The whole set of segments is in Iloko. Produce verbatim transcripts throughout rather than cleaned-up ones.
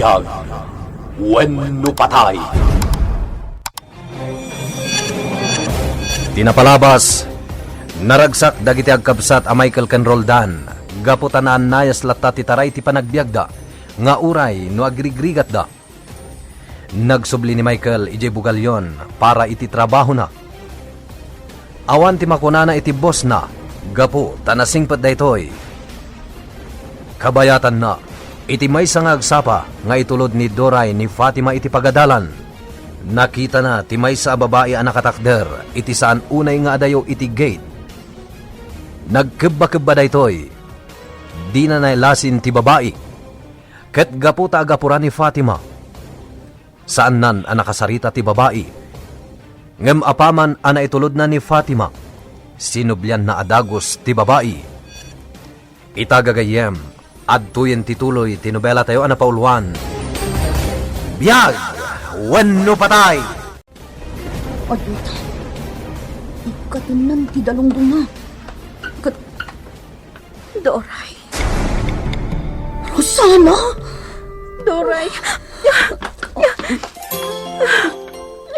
Biag wenno patay. Ti napalabas, naragsak dagiti agkabsat a Michael ken Roldan gapu ta naannayas latta ti taray ti panagbiagda nga uray no agrigrigatda. Nagsubli ni Michael idiay bugalyon para iti trabahona. Awan ti makunana iti bosna gapu ta nasingpet daytoy. Kabayatanna, iti maysa nga agsapa nga itulod ni Doray ni Fatima iti pagadalan, nakitana ti maysa a babai a nakatakder iti saan unay nga adayo iti gate. Nagkebbakebba daytoy. Dina nailasin ti babai. Ket gapu ta agapura ni Fatima, saannan a nakasarita ti babai. Ngem apaman a naitulodna ni Fatima, sinublianna a dagus ti babai. Ita gagayyem, adtoyen ti tuloy ti nobelatayo a napauluan. Biag wenno patay! Adda ita. Ikkatennan ti dalungdongna. Ket Doray. Rosana? Doray.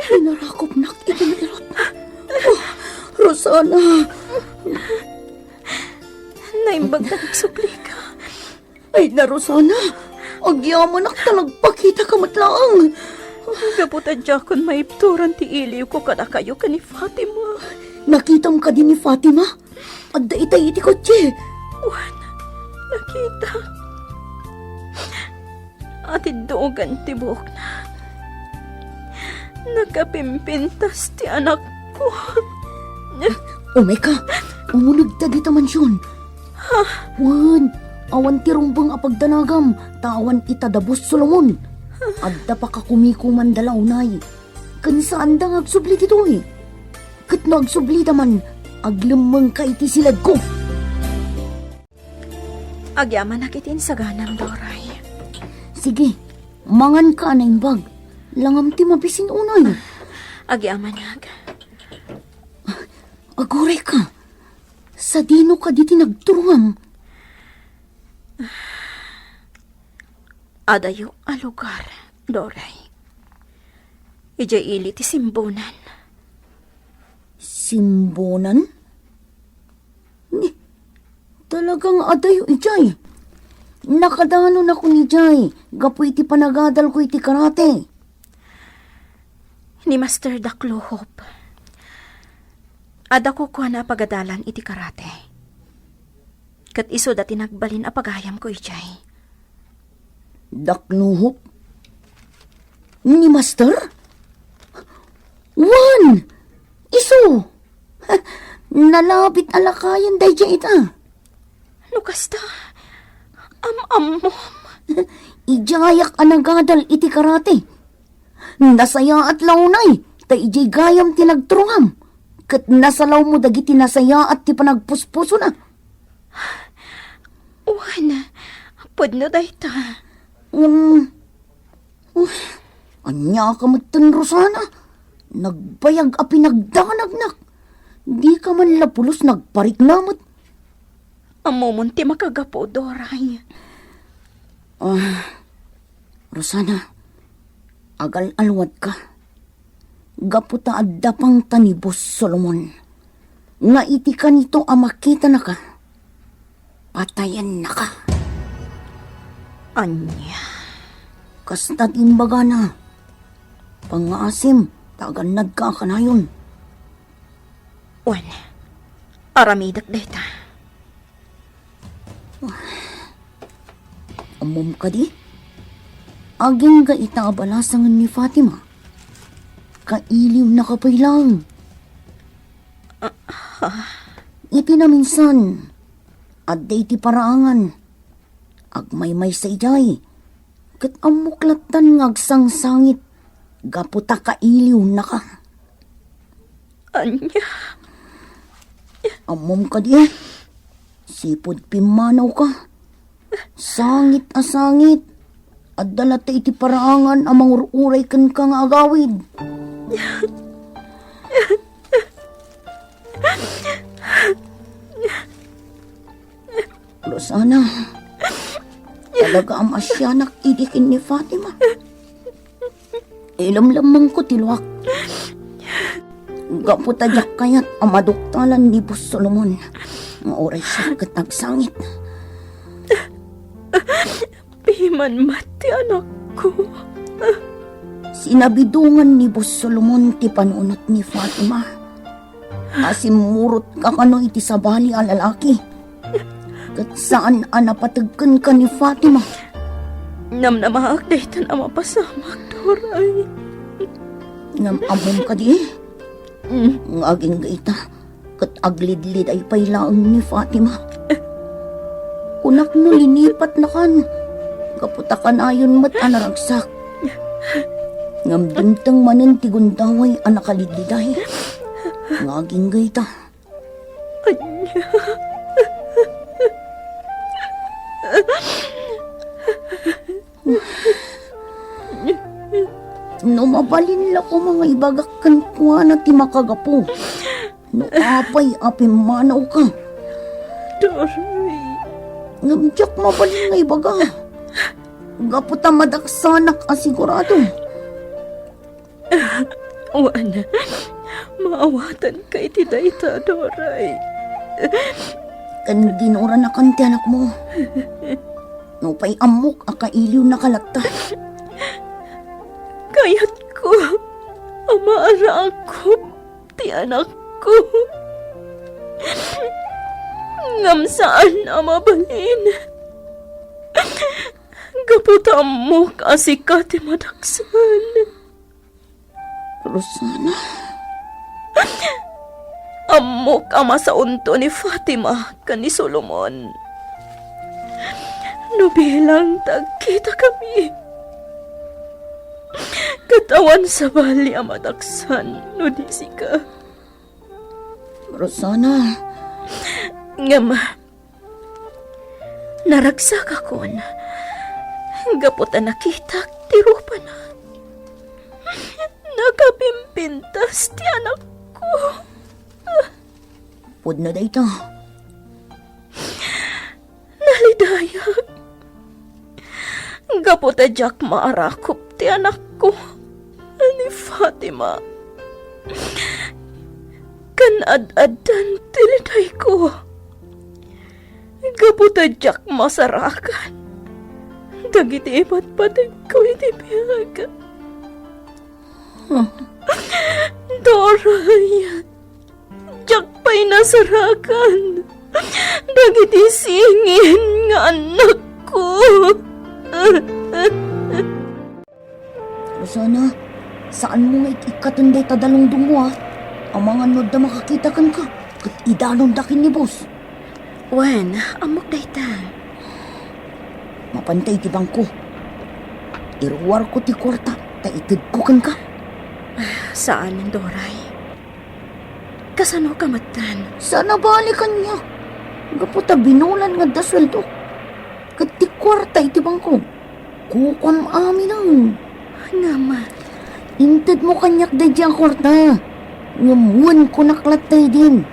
Pinarakopnak iti nairot. Oh, Rosana. Naimbag ta nagsublika. Ay na, Rosana. Agyamanak ta nagpakitaka met laeng. Gapu ta diakon maibturan ti iliwko kadakayo ken ni Fatima. Nakitam kadi ni Fatima? Adda itay iti kotse. Wen, nakita. Atiddogan ti buokna. Nakapimpintas ti anakko. Umay ka, umunegta dita mansion. Ha? Wen, awan ti rumbeng a pagdanagam, ta awan ita dabus Solomon. Adda pakakumikuman da la unay. Ken saanda nga agsubli ditoy. Ket no agsublida man, aglemmengka iti siledko. Agyamanak iti insaganam, Doray. Sige, manganka a naimbag. Langam ti mabisin unay. Agyamanak. Agurayka. Sadino kadi ti nagturongam? Adayo a lugar, Doray. Idiay ili ti Simbonan. Simbonan? Ni, talagang adayo idiay. Nakadanon ako idiay gapu iti panagadalko iti karate. Ni Master Daklohop. Adda kukuana a pagadalan iti karate. Ket isuda ti nagbalin a pagayamko idiay. Daklohop? Ni Master? Wen! Isu! Nalabit a lakayen daydiay ita. No kasta, am-ammom. Idiayak a nagadal iti karate. Nasayaat la unay, ta idiay gayam ti nagturongam. Ket nasalawmo dagiti nasayaat ti panagpuspusona. Wen, pudno dayta. Ngem, uh, ania ka metten, Rosana? Nagbayag a pinagdanagnak. Dika man la pulos nagparikna met. Ammomon ti makagapu, Doray. Ah, Rosana, agal-alwadka. Gapu ta adda pangta ni Boss Solomon nga iti kanito a makitanaka, patayennaka. Ania? Kasta ti imbagana. Pangngaasim ta agannadka a kanayon. Wen, aramidek dayta. Ammom kadi? Agingga ita a balasangen ni Fatima. Kailiwnaka pay laeng. Iti naminsan, adda iti paraangan. Agmaymaysa idiay. Ket ammok lattan nga agsangsangit gapu ta kailiwnaka. Ania? Ammom kadi? Sipud pimmanawka. Sangit a sangit. Adda latta iti paraangan a mangur-uray kenka nga agawid. Rosana. Talaga a maasianak idi ken ni Fatima. Ilemlemmengko ti luak. Gapu ta diak kayat a maduktalan ni Boss Solomon nga uray siak ket agsangit. Piman met ti anakko. Sinabidongan ni Boss Solomon ti panunot ni Fatima a simmurotka kano iti sabali a lalaki. Ket saan a napateg kenka ni Fatima. Namnamaak daytan a mapasamak, Doray. Ngem ammom kadi? Mm. Nga agingga ita, ket aglidliday pay laeng ni Fatima. Kunak no linipatnakan, gapu ta kanayon met a naragsak. Ngem dimteng manen ti gundaway a nakalidliday. Nga agingga ita. Ania? No mabalin la koma nga ibagak kenkuana ti makagapu no apay a pimmanawka. Doray. Ngem diak mabalin nga ibaga. Gapu ta madaksanak a sigurado. Wen, maawatanka iti dayta, Doray. Ken ginuranakan ti anakmo. Nupay ammok a kailiwnaka latta. Kayatko a maarakop ti anakko. Ngem saan a mabalin. Gapu ta ammok a sika ti madaksan. Rosana. Ammok a masaonto ni Fatima ken ni Solomon. No bilang ta agkitakami, ket awan sabali a madaksan no di sika. Rosana. Ngem, naragsakakon gapu ta nakitak ti rupana. Nakapimpintas ti anakko. Pudno dayta. Nalidayak. Gapu ta diak maarakop ti anakko ni Fatima. Ken ad-addan ti lidayko. Gapu ta diak masarakan dagiti ipatpategko iti biag. Doray, diak pay nasarakan dagiti singin nga annakko. Rosana, saanmo nga ik-ikkaten dayta dalungdongmo, a? Amangan no adda makakita kenka, ket idanonda ken ni boss. Wen, ammok dayta. Mapanta iti bangko. Iruarko ti kuarta ta itedko kenka. Ah, saan, Doray. Kasano ka metten? Saan a bale kaniak. Gapu ta binulan nga adda sueldok. Ket ti kuarta iti bangko. Kukuam aminen. Ngem, intedmo kaniak daydiay a kuarta. Ngem wen kunak latta idin.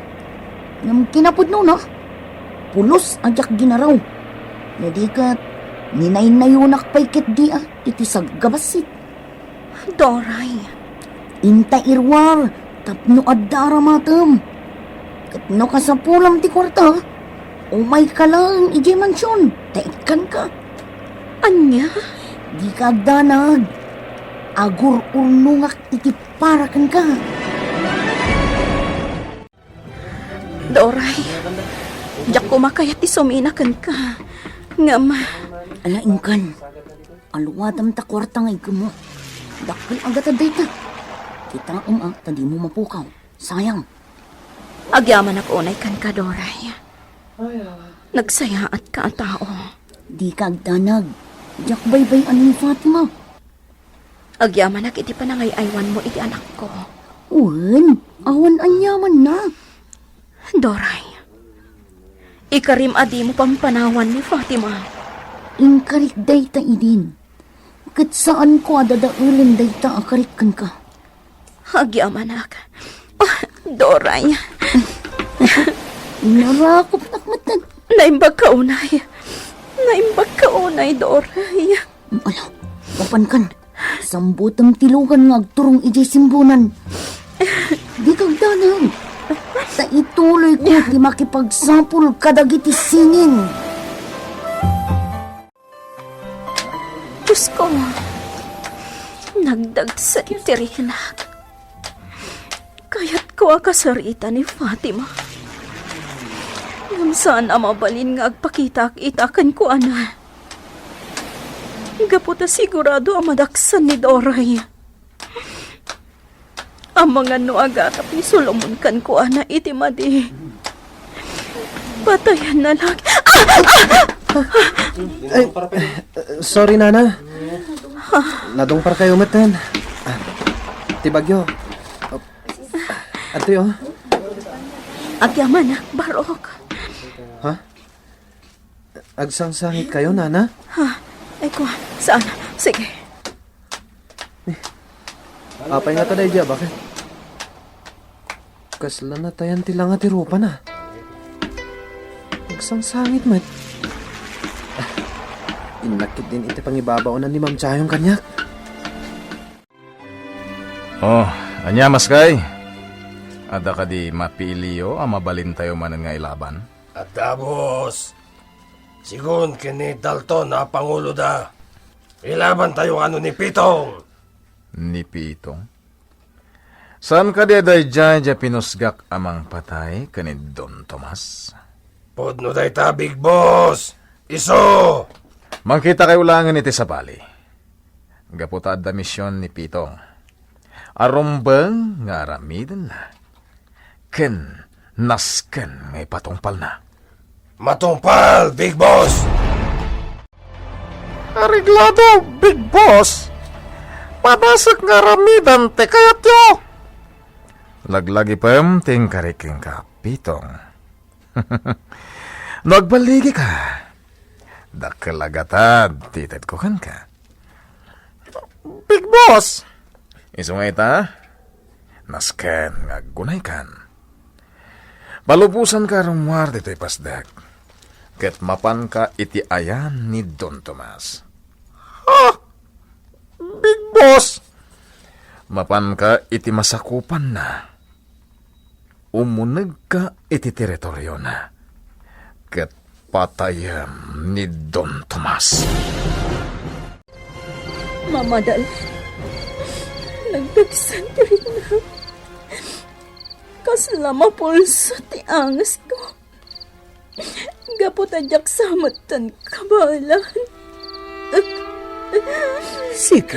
Ngem kinapudnona, pulos a diak ginaraw. No di ket, ninaynayonak pay ketdi a iti saggabassit. Doray. Inta iruar tapno adda aramatem. Ket no kasapulam ti kuarta, umayka laeng idiay mansion, ta ikkanka. Ania? Dika agdanag. Agur-urnongak iti para kenka. Doray, diak koma kayat ti sumina kenka. Ngem, ala, inkan. Aluadem ta kuarta nga iggem. Dakkel a gatad dayta. Kitaem a ta dimo mapukaw. Sayang. Agyamanak unay kenka, Doray. Nagsayaatka a tao. Dika agdanag. Diak baybay-an ni Fatima. Agyamanak iti panangay-aywanmo iti anakko. Wen, awan aniamanna. Doray, ikarim a dimo pampanawan ni Fatima. Inkarik dayta idin. Ket saanko a dadaelen dayta a karik kenka. Agyamanak. Oh, Doray. Narakopnak metten. Naimbagka unay. ta imbagka unay, Doray. Ala, mapankan. Sambutem ti lugan nga agturong idiay simbunan. Dika agdanag. Ta ituloyko ti makipagsapul kadagiti singin. Diosko, nagdagsen ti rinak. Kayatko a kasarita ni Fatima. Ngem saan a mabalin nga agpakitaak ita kenkuana. Gapu ta sigurado a madaksan ni Doray. Amangan no agatap ni Solomon kenkuana iti madi. Patayan na lang. Ah! Ah! Ay, sorry, Nana. Nadungparkayo metten. Ah, ti bagyo. Adtoy, oh. Agyamanak, Barok. Ha? Agsangsangitkayo, Nana? Ha? Ay, kuan. Saan? Sige. Apay ngata daydiay a baket? Kasla natayan ti langa ti rupana. Agsangsangit met. Ah, innak ketdin iti pangibabaonan ni Ma'am Chayon kaniak. Oh, ania, maskay? Adda kadi mapiliyo a mabalintayo manen nga ilaban? Adda, boss. Sigun ken ni Dalton a panguloda, ilabantayo kano ni Pitong. Ni Pitong? Saan kadi a daydiay diay pinusgak a mangpatay ken ni Don Tomas? Pudno dayta, Big Boss. Isu! Mangkitakayo laengen iti sabali. Gapu ta adda mision ni Pitong a rumbeng nga aramidenna ken nasken nga ipatungpalna. Matungpal, Big Boss! Areglado, Big Boss! Padasek nga aramidan ti kayatyo! Laglagipem ti inkari kenka, Pitong. No agballigika, dakkel a gatad ti itedko kenka. Big Boss! Isu nga ita, nasken nga aggunaykan. Palubosanka a rummuar ditoy pasdek, ket mapanka iti ayan ni Don Tomas. Ha? Big Boss! Mapanka iti masakupanna. Umunegka iti teritoriona, ket patayem ni Don Tomas. Mama Dalen, nagdagsen ti rinak. Kasla mapulso ti angesko. Gapu ta diak sa metten kabaelan. Sige.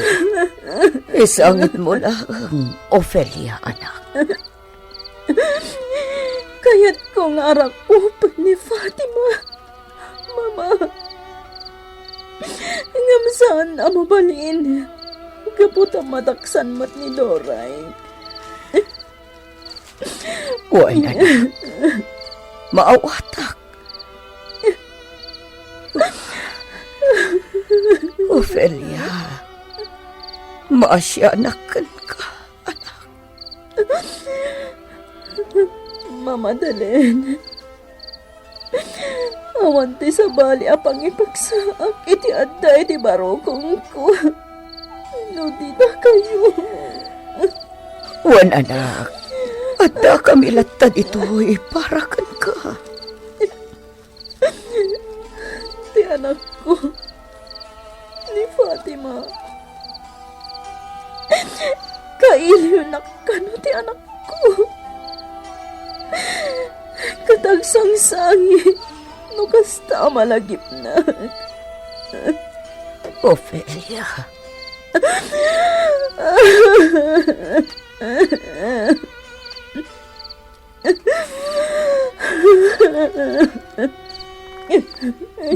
Isangitmo laeng, Ofelia, anak. Kayatko nga arakupen ni Fatima, Mama. Ngem saan a mabalin. Gapu ta madaksan met ni Doray. Wen, anak. Maawatak. Ofelia, maasianak kenka, anak. Mama Dalen, awan ti sabali a pangipagsaak iti adda iti barukongko. No di dakayo. Wen, anak, addakami latta ditoy para kenka. Ti anakko, ni Fatima. Kailiwnak kano ti anakko. Ket agsangsangit no kasta a malagipnak. Ofelia.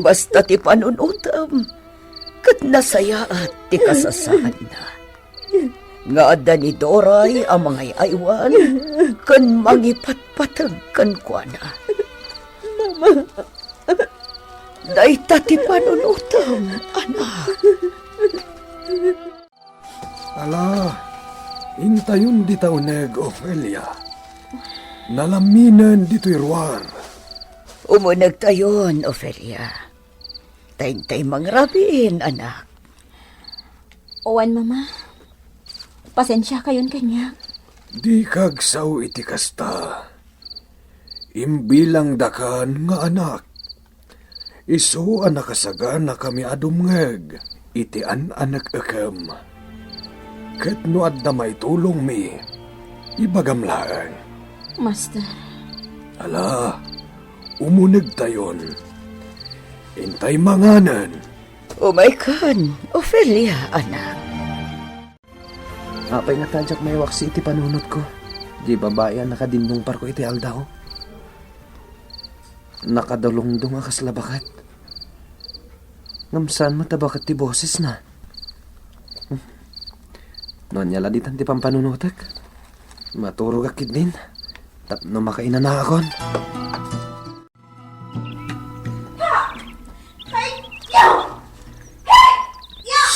Basta ti panunotem, ket nasayaat ti kasasaadna. Nga adda ni Doray a mangay-aywan ken mangipatpateg kenkuana. Mama. Dayta ti panunotem, anak. Ala, intayon dita uneg, Ofelia. Nalamminen ditoy ruar. Umunegtayon, Ofelia. Ta intay mangrabiin, anak. Wen, Mama. Pasensiakayon kaniak. Dika agsao iti kasta. Imbilangdakan nga anak. Isu a nakasaganakami a dumngeg iti an-anekkem. Ket no adda maitulongmi, ibagam laeng. Master. Ala, umunegtayon. Intay manganen. Umaykan, Ofelia, anak. Apay ngata diak maiwaksi iti panunotko, diay babai a nakadinnungparko iti aldaw? Nakadulongdong a kasla baket. Ngem saan met a baket ti bosesna. No ania la ditan ti pampanunotek, maturogak ketdin tapno makainanaakon.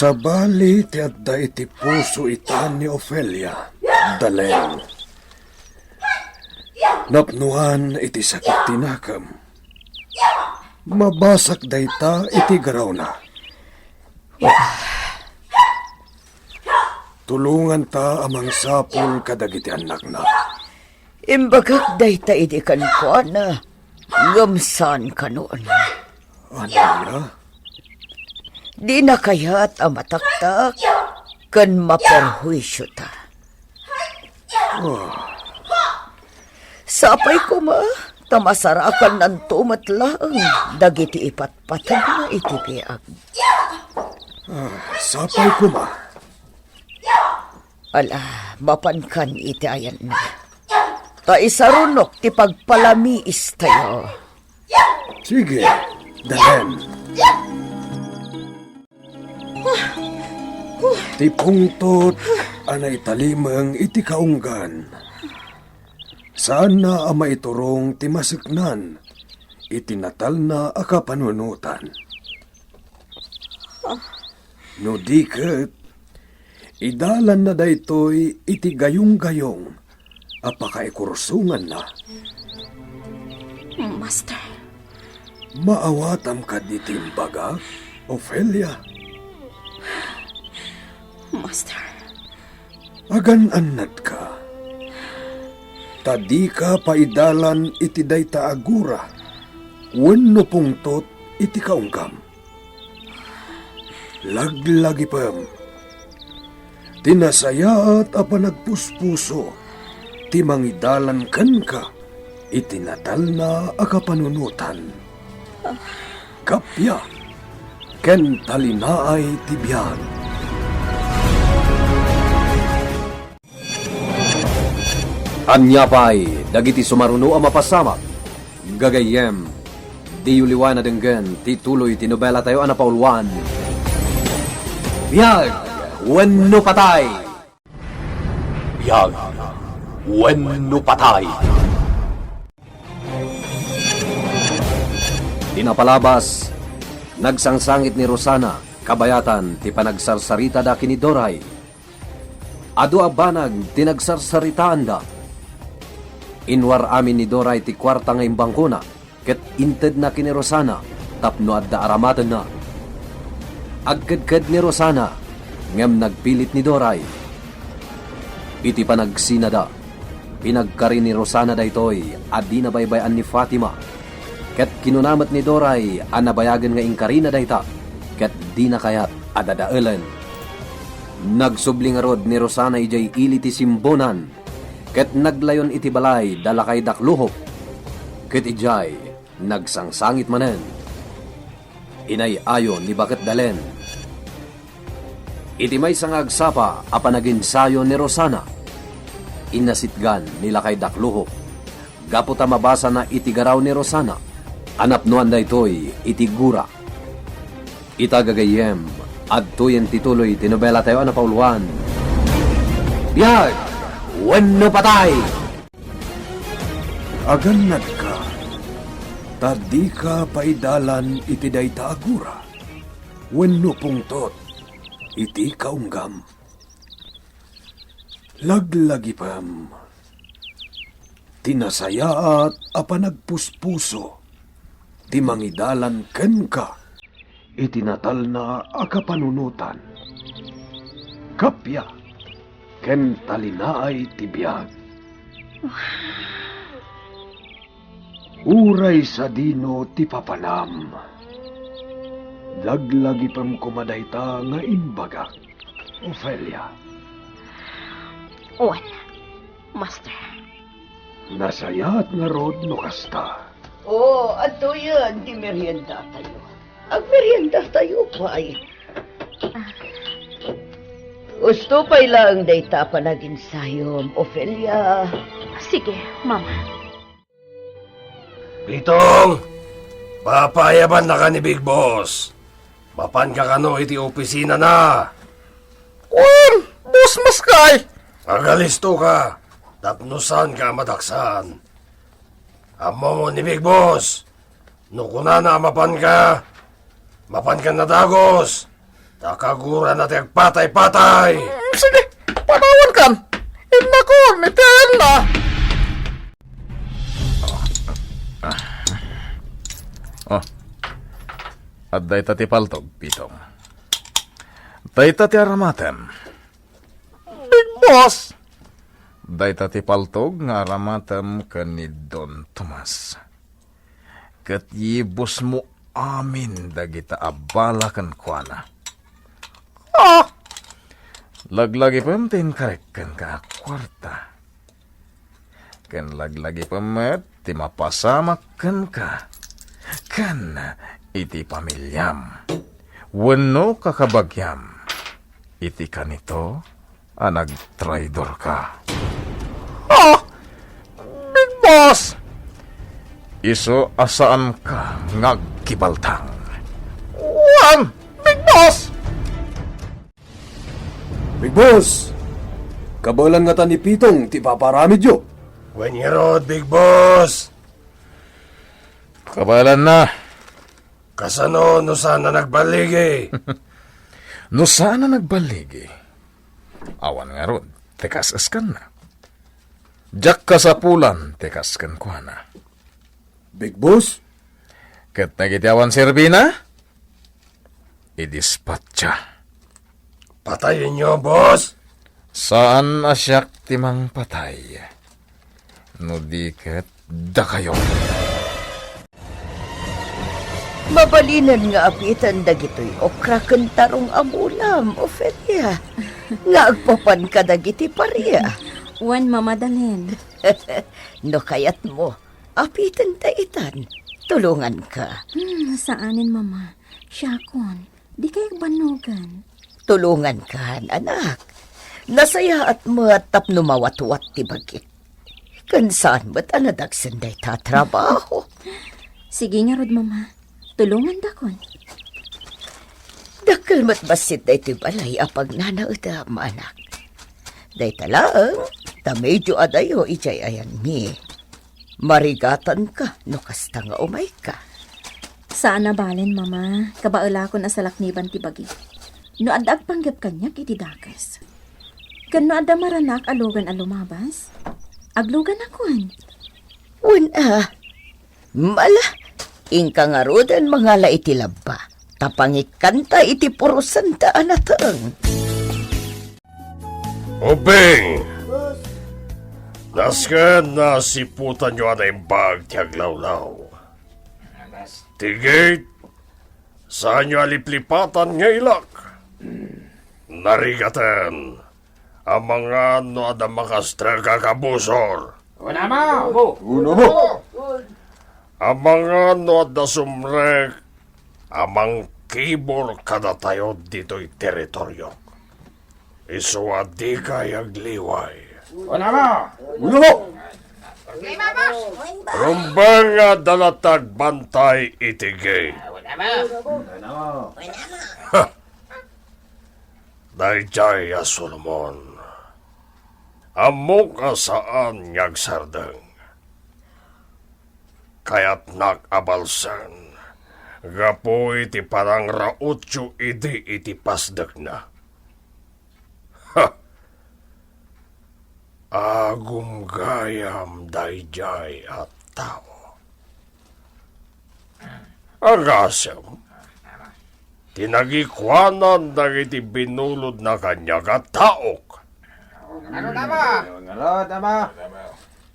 Sabali ti adda iti puso ita ni Ofelia, Dalen. Napnuan iti sakit ti nakem. Mabasak dayta iti garawna. Tulonganta a mangsapul kadagiti annakna. Imbagak dayta idi kenkuana, ngem saan kano, anak. Ania? Dina kayat a mataktak ken maperhuisiota. Ah. Sapay koma, ta masarakannanto met laeng dagiti ipatpateg na iti biag. Ah, sapay koma. Ala, mapankan iti ayanna. Ta isarunok ti pagpalamiistayo. Sige, Dalen. Ti pungtot a naitalimeng iti kaunggan, saanna a maiturong ti maseknan iti natalna a kapanunotan. No di ket, idalanna daytoy iti gayunggayung a pakaikursonganna. Master. Maawatam kadi ti imbagak, Ofelia? Master. Agan-annadka, ta dika paidalan iti dayta a gura wenno pungtot iti kaunggam. Laglagipem, ti nasayaat a panagpuspuso ti mangidalan kenka iti natalna a kapanunotan. Kappia ken talinaay ti biag. Ania pay dagiti sumaruno a mapasamak? Gagayyem, diyo liwan a denggen ti tuloy ti nobelatayo a napauluan, Biag wenno Patay! Biag wenno Patay! Ti napalabas, nagsangsangit ni Rosana kabayatan ti panagsarsaritada ken ni Doray. Adu a banag ti nagsarsaritaanda. Inwar amin ni Doray ti kuarta nga imbangkona ket intedna ken ni Rosana tapno adda aramatenna. Agkedked ni Rosana, ngem nagpilit ni Doray. Iti panagsinada, pinagkari ni Rosana daytoy a dina baybay-an ni Fatima, ket kinuna met ni Doray a nabayagen nga inkarina dayta ket dina kayat a dadaelen. Nagsubli ngarud ni Rosana idiay ili ti simbonan ket naglayon iti balay da lakay Dakluhop. Ket idiay nagsangsangit manen. Inay-ayo ni Baket Dalen. Iti maysa nga agsapa a panaginsayo ni Rosana, inasitgan ni lakay Dakluhop gapu ta mabasana iti garaw ni Rosana a napnoan daytoy iti gura. Ita gagayyem, adtoyen ti tuloy ti nobelatayo a napauluan, Biag wenno Patay! Agannadka, ta dika paidalan iti dayta a gura wenno pungtot iti kaunggam. Laglagipem, ti nasayaat a panagpuspuso ti mangidalan kenka iti natalna a kapanunotan, kappia, ken talinaay ti biag. Uray sadino ti papanam, laglagipem koma dayta nga imbagak, Ofelia. Wen, Master. Nasayaat ngarud no kasta. O, adtoyen ti meriendatayo. Agmeriendatayo pay. Ah. Husto pay laeng dayta a panaginsayom, Ofelia. Sige, Mama. Pitong, papaayabannaka ni Big Boss. Mapanka kano iti opisinana? Wen, Boss Maskay! Agalistoka tapno saanka a madaksan. Ammom ni Big Boss, no kunana a mapanka, mapankan a dagos, ta kaguranna ti agpatay-patay. Mm, sige, panawankan. Innakon iti ayanna. Oh. Adda ita ti paltog, Pitong. Dayta ti aramatem. Big Boss! Dayta ti paltog nga aramatem ken ni Don Tomas. Ket yibusmo amin dagita a bala kenkuana. Ah! Laglagipem ti inkarek kenka a kuarta. Ken laglagipem met ti mapasamak kenka ken iti pamiliam wenno kakabagiam iti kanito a nagtraidorka. Ah! Big Boss! Isu a saanka nga agkibaltang. Wen, Big Boss! Big Boss! Kabaelan ngata ni Pitong ti ipapaaramidyo? Wen ngarud, Big Boss! Kabaelanna. Kasano no saan a nagballigi? No saan a nagballigi, awan ngarud ti kas-eskanna. Diak kasapulan ti kas kenkuana. Big Boss? Ket dagiti awan serbina, idispatcha. Patayenyo, boss! Saan a siak ti mangpatay. No di ket dakayo. Mabalinen nga apiten dagitoy okra ken tarong a mulam, Ofelia, nga agpapan kadagiti paria. Wen, Mama Dalen. No kayatmo, apiten ta itan. Tulonganka. Hmm, saanen, Mama. Siakon. Dikay agbannogan. Tulongankan, anak. Nasayaat met tapno mawatwat ti bagik. Ken saan met a nadagsen dayta a trabaho. Sige ngarud, Mama. Tulongandakon. Dakkel met bassit daytoy balay a pagnanaedam, anak. Dayta laeng, ta medio adayo idiay ayanmi. Marigatanka no kasta nga umayka. Saan a balen, Mama. Kabaelakon a salakniban ti bagi. No adda agpanggep kaniak iti dakes. Ken no adda maranak a lugan a lumabas, agluganakon. Wen a, mala, inka ngaruden mangala iti labba, ta pangikkanta iti purosanta a nateng. Ubbing! Nasken a siputanyo a naimbag ti aglawlaw. Ti gate, saanyo a liplipatan nga ilak. Narigaten, amangan no adda makastrek a kabusor. Una mo! Una mo! Amangan no adda sumrek a mangkibor kadatayo ditoy teritoriok. Isu a dikay agliway. Una mo! Una mo! Rumbeng nga adda latta agbantay iti gate. Ha! Daydiay a Solomon, ammok a saan nga agsardeng. Kayatnak a balsen gapu iti panangrautyo idi iti pasdekna. Ha! Agumgayam daydiay a tao. Agasem, ti nagikuanan dagiti binulodna kaniak a taok. Ngarud, Ama! Ngarud, Ama!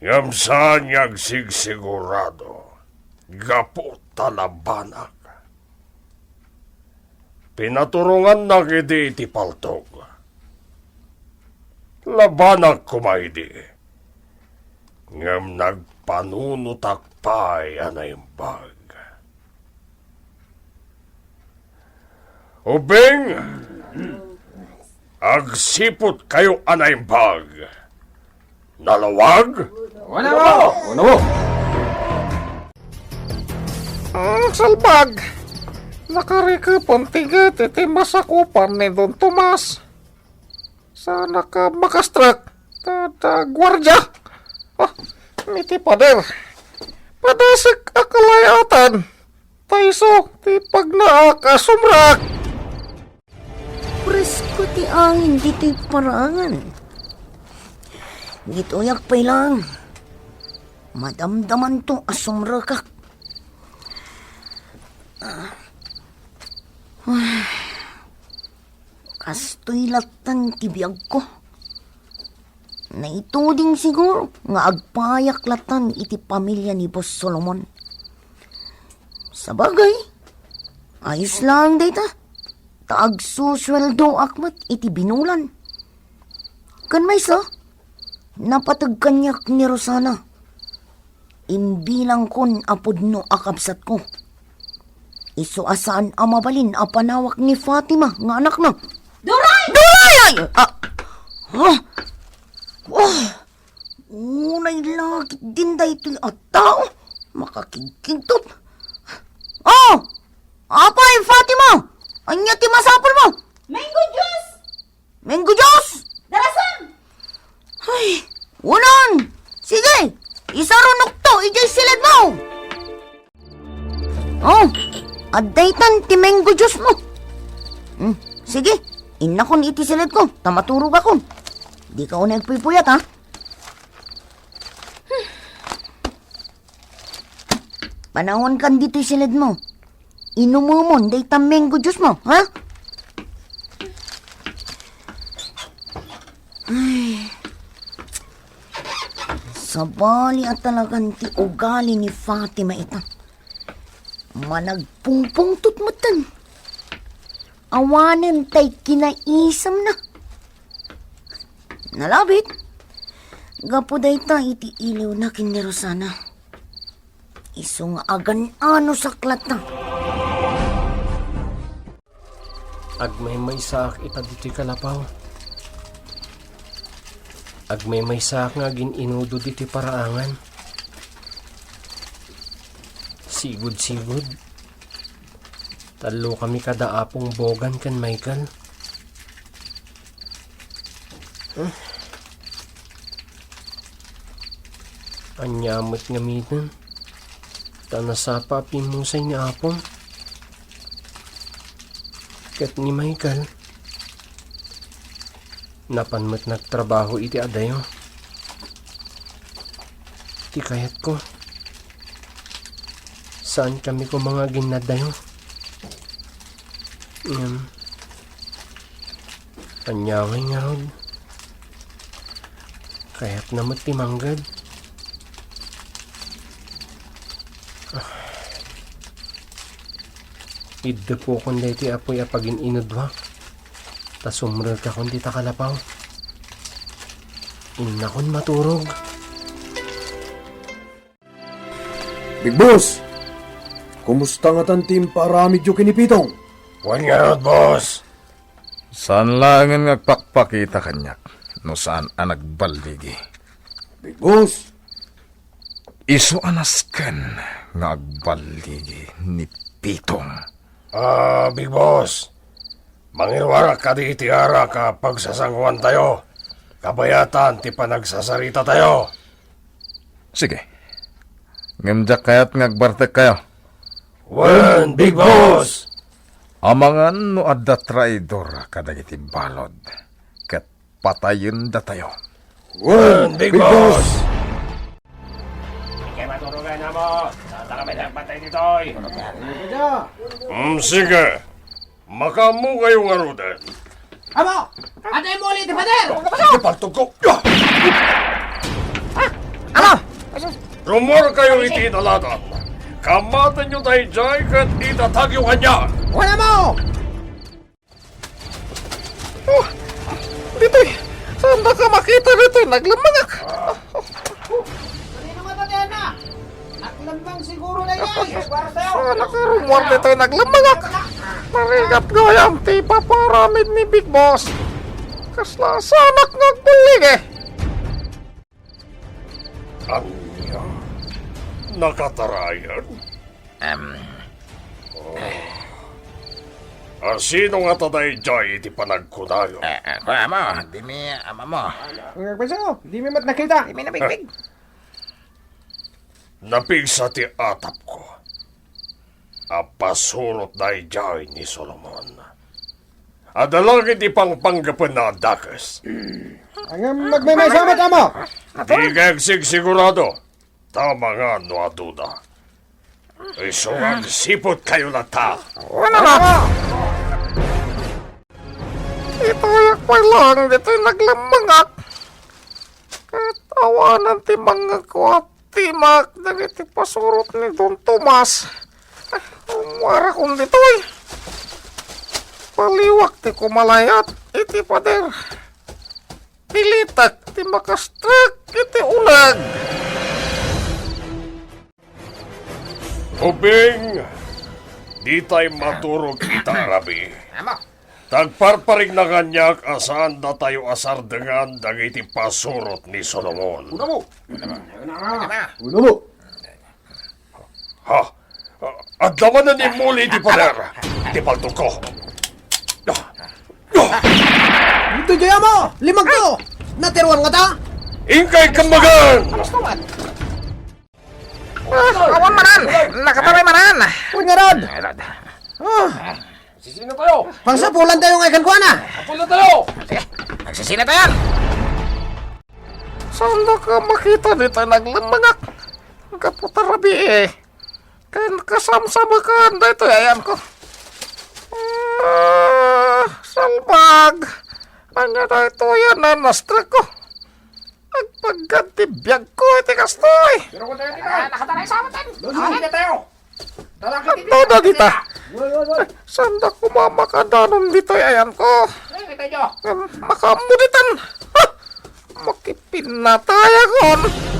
Ngem saan nga agsigsigurado gapu ta labanak. Pinaturongannak idi iti paltog. Labanak koma idi, ngem nagpanunotak pay a naimbag. Ubing, agsiputkayo a naimbag. Nalawag? Wen, Ama! Wen, Ama! Ah, salbag! Nakarikepon ti get iti masakupan ni Don Tomas. Saan ka makastrak ta, ta guardia? Ah, iti pader. Padasek a kalayatan. Ta isu ti pagnaak a sumrak. Presko ti angin ditoy paraangan. Ditoyak pay lang. Madamdamanto a sumrekak. Ah. Kastoy lattan ti biagko. Naituding siguro nga agpayak lattan iti pamilia ni Boss Solomon. Sabagay, ayos laeng dayta, ta agsusueldoak met iti binulan. Ken maysa, napateg kaniak ni Rosana. Imbilangkon a pudno a kabsatko. Isu a saan a mabalin a panawak ni Fatima nga anakna. Duray! Duray! Ay! Ah! Ah! Oh! Unay la ketdin daytoy a tao. Makakigkigtot. Oh! Apay, Fatima! Ania ti masapulmo? Mango juice! Mango juice! Darasan! Ay, unon! Sige! Isarunokto idiay siledmo! Oh, adda itan ti mango juice mo. Hmm, sige, innakon iti siledko, ta maturogakon. Dika unay agpuypuyat, ha? Panawankan ditoy siledmo. Inumemon dayta mango juice mo, ha? Ay. Sabali a talagan ti ugali ni Fatima ita. Managpungpungtot metten. Awanen tay kinaisamna. Nalabit, gapu dayta iti iliwna ken ni Rosana. Isu nga agan-anosak latta. Agmaymaysaak ita ditoy kalapaw. Agmaymaysaak nga agin-inudod iti paraangan. Sigud-sigud. Tallokami kada Apong Bogan ken Michael. Ah. Ania met ngamiten, ta nasapa a pimmusay ni Apong ket ni Michael. Napan met nagtrabaho iti adayo. Ti kayatko, saan kami koma nga aginnaddayo. Ngem, ania ngay ngarud? Kayatna met ti mangged. Ah. Iddepokon daytoy apuy a pagin-inudwak. Ta sumrekakon dita kalapaw. Innakon maturog. Big Boss, kumusta ngatan ti impaaramidyo ken ni Pitong? Wen ngarud, boss. Saan laengen nga agpakpakita kaniak no saan a nagballigi. Big Boss. Isu a nasken nga agballigi ni Pitong. Ah, Big Boss, mangiruarak kadi iti arak a pagsasanguantayo, kabayatan ti panagsasaritatayo. Sige. Ngem diak kayat nga agbartekkayo. Wen, Big Boss! Amangan no adda traidor kadagiti balud, ket patayendatayo. Wen, Big Boss! Ikay maturugan, amo. Saan kami nagpatay ditoy? Mm, sige. Makaammokayo ngaruden. Amo! Adda immuli ti pader! Ipaltogko. Amo! Rummuarkayo iti inalatan. Kamatenyo daydiay ket itatagyo kaniak. Wen, Amo! Oh, ditoy, saandaka makita ditoy naglemmengak? Sino nga tatenna? Naglemmeng siguro daydiay. Saanka rummuar ditoy naglemmengak? Narigat gayam ti ipaparamid ni Big Boss. Kasla saanak nga agbellig, eh. Ania? Nakatarayan? Em. Oh. A, sino ngata daydiay iti panagkunayo? Eh, eh, kuan, Amo, dimi, Amamo. Agbaso, dimi met nakita. Dimi nabigbig. Napigsa ti atapko a pasurot daydiay ni Solomon. Adda laeng iti pangpanggapenna a dakes. Ngem nagmaymaysa met, Amo. Dika agsigsigurado, ta amangan no aduda. Isu nga agsiputkayo latta. Wen, Amo. Ituyak pay laeng ditoy naglemmengak. Ket awanen ti mangngegko a timak dagiti pasurot ni Don Tomas. Rummuarakon ditoy. Paliwak ti kumalayat iti pader. Pilitek ti makastrek iti uneg. Ubing, ditay maturog ita a rabii. Amo. Ta agparparigna kaniak a saandatayo a sardengan dagiti pasurot ni Solomon. Unamo. Unamo. Ha? Adda manen immuli ti pader. Ti paltogko. Daydiay, Amo! Lemmengko! Natiruan ngata? Inkay kammagan! Ah, awan manen! Nakataray manen! Wen ngarud! Ah. Sisino tayo? Pangsapulan tayo nga ikan kuana! Sapul na tayo! Sige, magsisina tayo! Saandaka makita ditoy naglemmengak? Gapu ta rabii, eh. Ken kasamsamakan daytoy ayanko. Ah, salbag. Ania daytoy a nanastrekko? Agpaggad ti biagko iti kastoy. Pero kung tayo, di ba? Ah, nakataray sa amin. Lolo, hindi tayo. Adda dagita. Wen, wen, wen. Saanda koma makadanon ditoy ayanko? Eh, kita nyo. Ngem makaammo ditan. Ha! Makipinnatayakon.